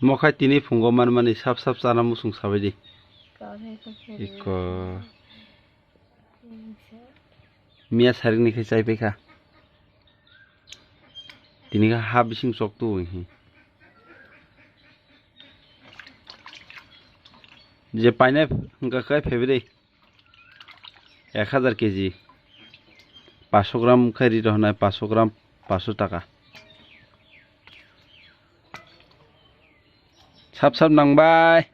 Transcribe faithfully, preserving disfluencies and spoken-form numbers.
Mokhai tini phungo manmani sap sap chana muchung sabaidi. Iko. Miya saringni khe chaipaikha. Tini khe ha bising chok tu hi. Je painai hwnkha khe phaibri. Ek hajar keji. Paso gram khe ri rohonai, paso gram paso taka. Sap sap nangbai.